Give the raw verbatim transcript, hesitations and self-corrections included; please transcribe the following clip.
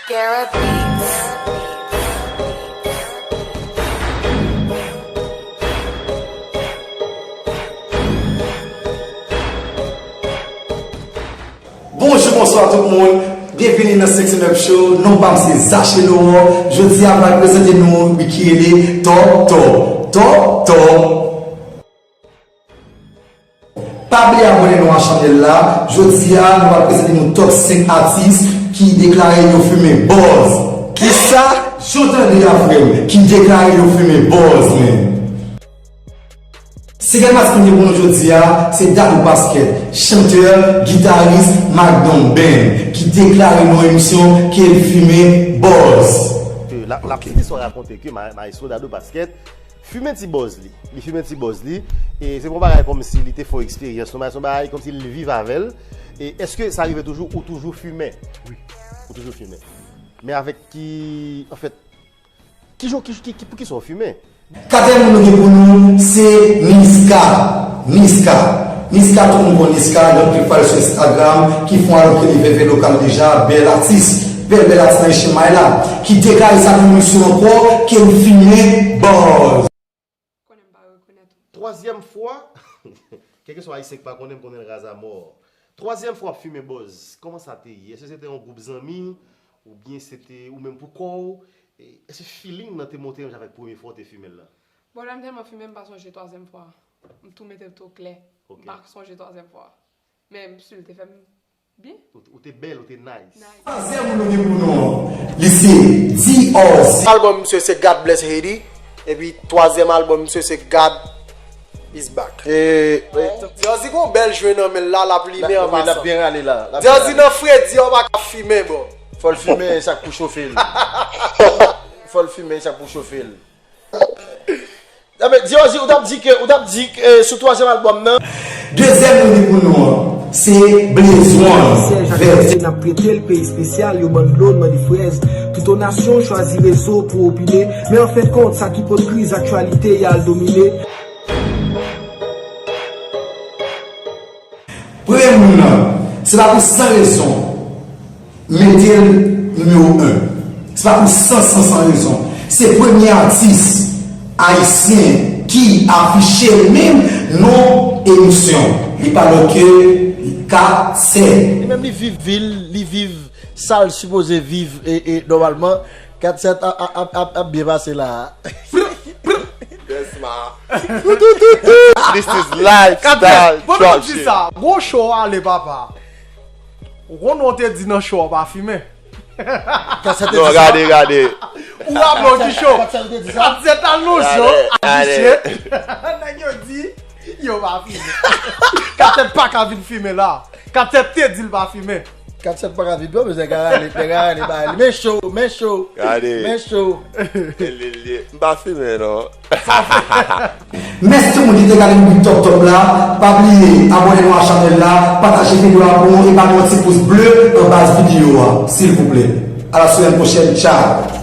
Garrett Beats. Bonjou, bonswa tout moun. Byenvini nan Sexy Meb Show. Non pa m se Zache Loro. Jodi a m pral prezante nou yon ribrik ki rele Top Top. Top Top. Pa bliye abòne nou a chanèl la. Jodi a nou pral prezante nou top senk atis ki deklare yo fimen bòz. Kisa? Jan w tande a frè m, ki deklare yo fimen bòz, men. Senkyèm atis nou gen pou nou jodi a, se Dadou Basket, chantè, gitaris Magnum Band, ki deklare nan emisyon ke l fimen bòz. La, la petite histoire raconte que ma, maestro Dadou Basket fimen ti bòz li. Li fimen ti bòz li. E se pa yon bagay kòmsi li te fè yon eksperyans, non, men se yon bagay kòmsi li viv avè l. E èske sa rive toujou, ou toujou fimen? Wi. Ou toujou fimen. Men avèk ki, anfèt, ki jan, ki, ki, ki, poukisa w fimen? Katriyèm moun nou gen pou nou, se Niska. Niska. Niska, tout moun konn Niska, lòt pil fwa l sou Instagram, ki fè yon alò ke li veve lokal deja, bèl atis, bèl, bèl atis nan Echanmay la, ki deklare sa nan emisyon ankò, ke l fimen bòz. Konnen m pa rekonèt ou. Twazyèm fwa, kèlkeswa Ayisyen ki pa konnen m, konnen l raz a mò. Twazyèm fwa w ap fimen bòz, kòman sa te ye? Èske se te yon gwoup zanmi? Oubyen se te ou menm pou kò w? E, èske feeling nan te monte menm jan avèk premye fwa w te fimen l lan? Bon, lè m tèlman fimen, m pa sonje twazyèm fwa. M tou mete l tou klè. Ok. M pa sonje twazyèm fwa. Men m si l te fè m byen. Ou, ou te bèl, ou te nice. Nice. Twazyèm moun nou gen pou nou an, li se D R C. Albòm misye se God Bless Haiti. Epi twazyèm albòm misye se God is Back. E, Diorzi gon bèl jwe nan men l la, l ap limen an wi, l ap pasan. Byen rale la. L ap byen Diorzi rale. Nan fredi an pa ka fimen, bro. Fò l fimen sa k pou chofe l. Fò l fimen sa k pou chofe l. Diorzi, ou t ap di ke, ou t ap di ke, eh, sou twazyèm albòm nan. Dezyèm moun gen pou nou an, se Blaze One. Sèj ak Jose n ap prete l peyi espesyal, yo ban n dlo, n mande frèz. Tout on nasyon chwazi rezo pou opine. Men an fen kont, sa ki pot kriz aktyalite y al domine. Premye moun nan, se pa pou san rezon mete l nimewo en. Se pa pou san, san, san rezon. Se premye atis ayisyen ki afiche l menm nan emisyon. Li pa lòt ke Kat Sèt. Li menm li viv vi l, li viv sa l sipoze viv e, e nòmalman. Kat Sèt ap, ap, ap, ap, ap byen pase la. This is lifestyle Bon, nou di sa, gwo show ale papa. Ou konn ou te di nan show pa fimen. Kat Sèt te Non, di sa. Gade, gade. Ou raple w di show. Kat Sèt te di sa. Kat Sèt anonse yo Gade, ak gade. visye. Nèg yo di yo pa fimen. Kat Sèt pa ka vin fimen la. Kat Sèt te di l pa fimen. Kat Sèt pa ka vin, yo bezwen ka rale, nèg a rale ba li. Men show, men show. Gade. Men show. E li, li, m pa fimen non. Mèsi tout moun ki te gade nou Top Top la. Pa bliye abòne nou a chanèl la, pataje videyo a pou nou e ba nou yon ti pous ble anba videyo a, silvouplè. A la semèn pwochèn, tchao.